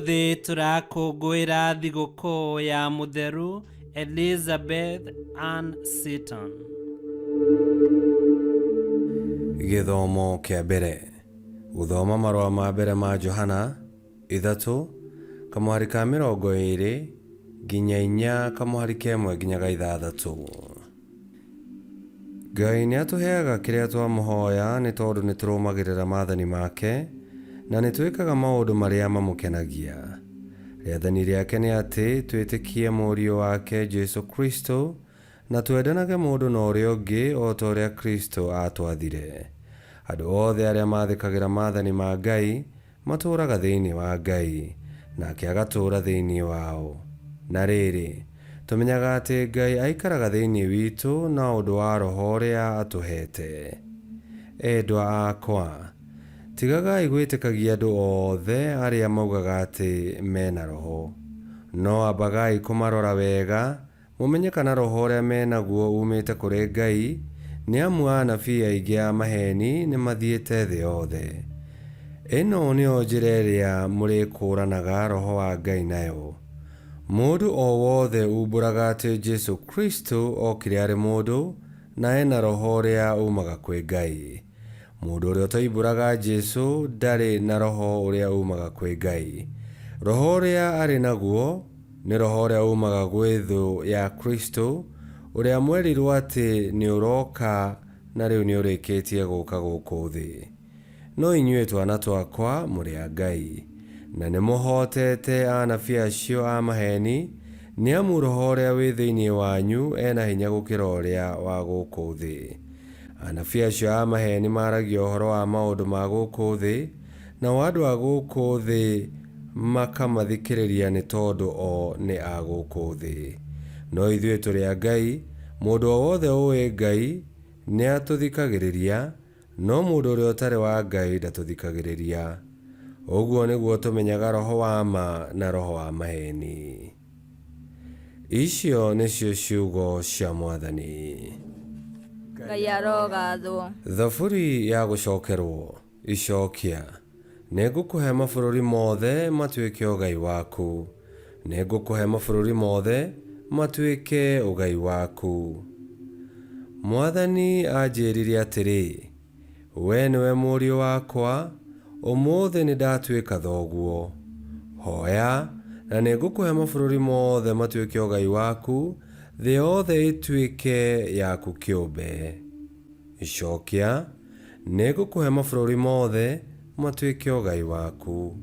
Ũmũthĩ tũrakũngũĩra thigũkũ ya Mũtheru Elizabeth Ann Seton. Gĩthomo kĩa mbere. Gũthoma marũa ma mbere ma Johana, 3, kamũhari ka 20 nginya 4 kamũhari ka 1 nginya ga 6. Ngai nĩ atũheaga kĩrĩa twamũhoya nĩ tondũ nĩ tũrũmagĩrĩra maathani make na nĩ twĩkaga maũndũ marĩa mamũkenagia. Rĩathani rĩake nĩ atĩ twĩtĩkie Mũriũ wake Jesu Kristo na twendanage mũndũ na ũrĩa ũngĩ o ta ũrĩa Kristo aatwathire. Andũ othe arĩa mathĩkagĩra maathani ma Ngai Matũũraga thĩinĩ wa Ngai, nake agatũũra thĩinĩ wao. Na rĩrĩ, tũmenyaga atĩ Ngai aikaraga thĩinĩ witũ na ũndũ wa Roho ũrĩa atũheete. Endwa akwa, tigagai gwĩtĩkagia andũ othe arĩa maugaga atĩ me na Roho, no ambagai kũmarora wega Mũmenye kana roho ũrĩa me naguo uumĩte kũrĩ Ngai, nĩ amu anabii aingĩ a maheeni nĩmathiĩte thĩ yothe. Ĩno nĩyo njĩra ĩrĩa mũrĩkũũranaga Roho wa Ngai nayo, Mũndũ o wothe uumbũraga atĩ Jesũ Kristũ ookire arĩ mũndũ, na e na Roho ũrĩa uumaga kwĩ Ngai. Mũndũ ũrĩa ũtoimbũraga Jesũ ndarĩ na Roho ũrĩa uumaga kwĩ Ngai. Roho ũrĩa arĩ naguo, Nĩ roho ũrĩa uumaga gwĩ thũ ya Kristo, ũrĩa mwerirũo atĩ nĩ ũroka na rĩu nĩ ũrĩkĩtie gũka gũkũ thĩ. No inyuĩ twana twakwa mũrĩ a Ngai, na nĩ mũhootete anabii acio a maheeni, nĩ amu roho ũrĩa wĩ thĩinĩ wanyu e na hinya gũkĩra ũrĩa wa gũkũ thĩ. Anabii acio a maheeni maaragia ũhoro wa maũndũ ma gũkũ thĩ, Nao andũ a gũkũ thĩ makamathikĩrĩria nĩ tondũ o nĩ a gũkũ thĩ. No ithuĩ tũrĩ a Ngai, mũndũ o wothe ũũĩ Ngai nĩatũthikagĩrĩria, no mũndũ ũrĩa ũtarĩ wa Ngai ndatũthikagĩrĩria. Ũguo nĩguo tũmenyaga roho wa ma na roho wa maheeni. Icio nĩcio ciugo cia Mwathani. Ngai arogathwo. Thaburi ya gũcokerwo. Icokia, Nĩngũkũhe mabũrũri mothe matuĩke ũgai waku, nĩngũkũhe mabũrũri mothe matuĩke ũgai waku. Mwathani aanjĩĩrire atĩrĩ, Wee nĩwe mũriũ wakwa, ũmũthĩ nĩndatuĩka thoguo. Hooya, na nĩngũkũhe mabũrũri mothe matuĩke ũgai waku, thĩ yothe ĩtuĩke yaku kĩũmbe. Icokia, Nĩngũkũhe mabũrũri mothe matuĩke ũgai waku.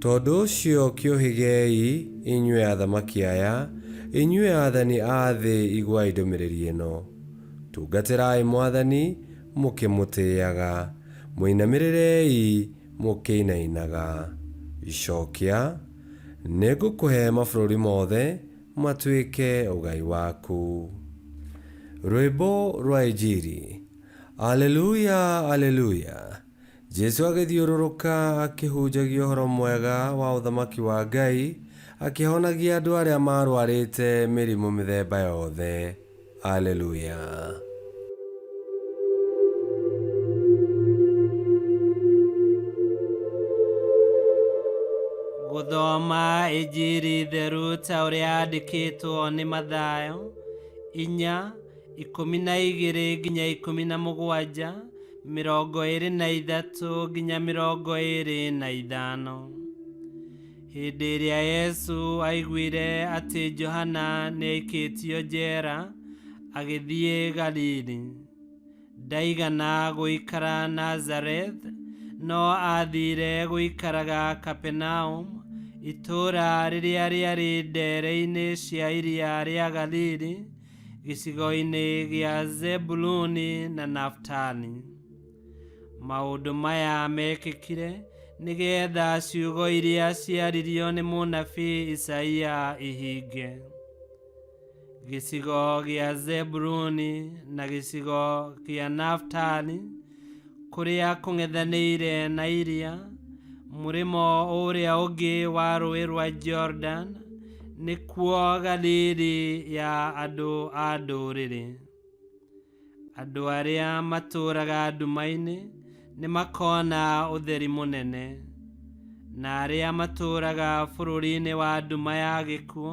Tondũ ũcio kĩũhĩgei, inyuĩ athamaki aya, inyuĩ aathani a thĩ iguai ndũmĩrĩri ĩno. Tungatĩrai Mwathani mũkĩmũtĩĩaga, mũinamĩrĩrei mũkĩinainaga. Icokia, Nĩngũkũhe mabũrũri mothe matuĩke ũgai waku. Rwĩmbo rwa Injiri. Aleluya, Aleluya! Jesu agĩthiũrũrũka akĩhunjagia ũhoro mwega wa ũthamaki wa Ngai, akĩhonagia andũ arĩa maarwarĩte mĩrimũ mĩthemba yothe. Aleluya! Gũthoma Injiri theru ta ũrĩa yandĩkĩtwo nĩ Mathayo, 4, 12 nginya 17, 23 nginya 25. Hĩndĩ ĩrĩa Yesu aiguire atĩ Johana nĩaikĩtio njeera, agĩthiĩ Galili. Ndaigana gũikara Nazareth, no aathiire gũikaraga Kapenaum, itũũra rĩrĩa rĩarĩ ndeere-inĩ cia iria rĩa Galili, gĩcigo-inĩ gĩa Zebuluni na Nafitali. Maũndũ maya meekĩkire nĩ geetha ciugo iria ciaririo nĩ mũnabii Isaia ihinge. Gĩcigo gĩa Zebuluni na gĩcigo kĩa Nafitali, kũrĩa kũng'ethanĩire na iria, mũrĩmo ũrĩa ũngĩ wa rũũĩ rwa Jorodani, nĩkuo Galili ya andũ a ndũrĩrĩ. Andũ arĩa matũũraga nduma-inĩ nĩ makoona ũtheri mũnene, Na arĩa matũũraga bũrũri-inĩ wa nduma ya gĩkuũ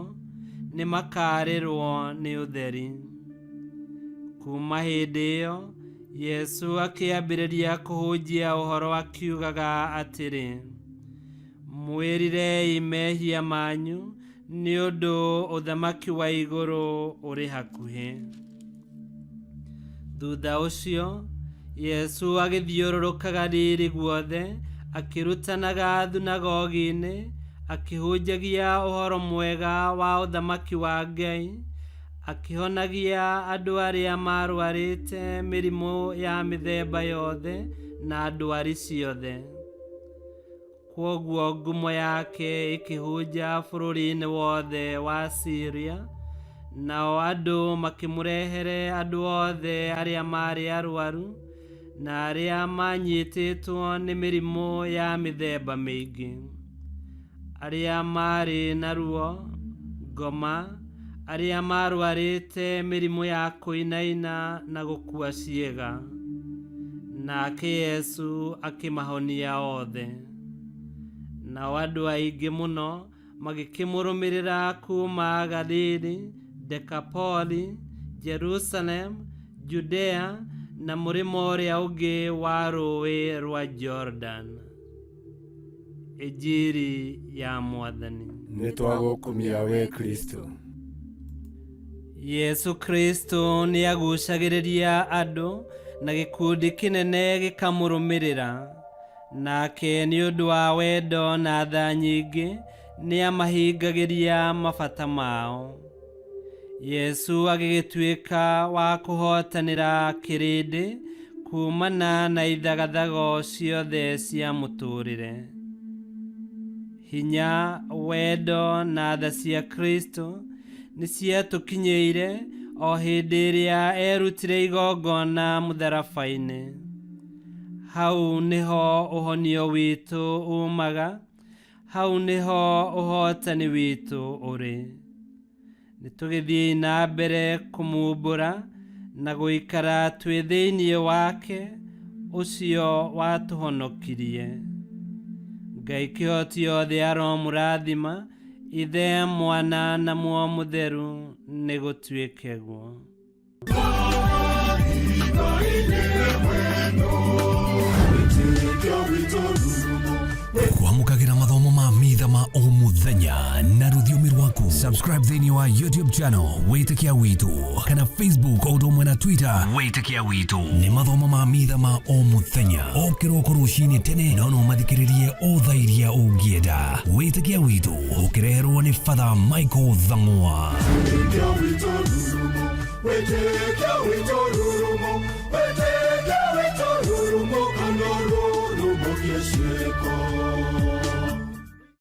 nĩ makaarĩrwo nĩ ũtheri. Kuuma hĩndĩ ĩyo Yesu akĩambĩrĩria kũhunjia ũhoro akiugaga atĩrĩ, mwĩrirei mehia manyu nĩ ũndũ ũthamaki wa igũrũ ũrĩ hakuhĩ. Thutha ũcio Yesu agĩthiũrũrũka Galili guothe akĩrutanaga thunagogi-inĩ, akĩhunjagia ũhoro mwega wa ũthamaki wa Ngai, akĩhonagia andũ arĩa maarũarĩte mĩrimũ ya mĩthemba yothe na ndwari ciothe. Kwoguo ngumo yake ĩkĩhunja bũrũri-inĩ wothe wa Siria, nao andũ makĩmũrehere andũ othe arĩa maarĩ arwaru na arĩa maanyitĩtwo nĩ mĩrimũ ya mĩthemba mĩingĩ, arĩa maarĩ na ruo, ngoma, arĩa maarũarĩte mĩrimũ ya kũinaina na gũkua ciĩga. Nake Yesu akĩmahonia othe. Nao andũ aingĩ mũno magĩkĩmũrũmĩrĩra kuuma Galili, Dekapoli, Jerusalem, Judea na mũrĩmo ũrĩa ũngĩ wa rũũĩ rwa Jordan. Injiri ya Mwathani. Nĩ twagũkumia we Kristo. Yesu Kristo nĩ agucagĩrĩria andũ na gĩkundi kĩnene gĩkamũrũmĩrĩra. Nake nĩ ũndũ wa wendo na tha nyingĩ nĩ amahingagĩria mabata mao. Yesu agĩgĩtuĩka wa kũhootanĩra kĩrĩndĩ kuumana na ithagathago ciothe cia mũtũũrĩre. Hinya, wendo na tha cia Kristo nĩ ciatũkinyĩire o hĩndĩ ĩrĩa erutire igongona mũtharaba-inĩ. Hau nĩho ũhonio witũ umaga, hau nĩho ũhootani witũ ũrĩ. Nĩ tũgĩthiĩ na mbere kũmumbũra na gũikara twĩ thĩinĩ wake ũcio watũhonokirie. Ngai kĩhoti yothe aromũrathima, Ithe, Mwana na Muoyo Mũtheru, nĩ gũtuĩke guo. Kwamũkagĩra mathomo ma mitha ma o mũthenya na rũthiomi rwaku. Subscribe thĩinĩ wa YouTube channel Wĩtĩkia Witũ kana Facebook o ũndũ ũmwe na Twitter Wĩtĩkia Witũ. Nĩ mathomo ma mitha ma o mũthenya o kĩroko rũcinĩ tene, no no mathikĩrĩrie o thaa iria ũngĩenda. Wĩtĩkia Witũ ũkĩreherwo nĩ Father Michael Thang'wa. Wĩtĩkia witũ rurumo, wĩtĩkia witũ rurumo, wĩtĩkia.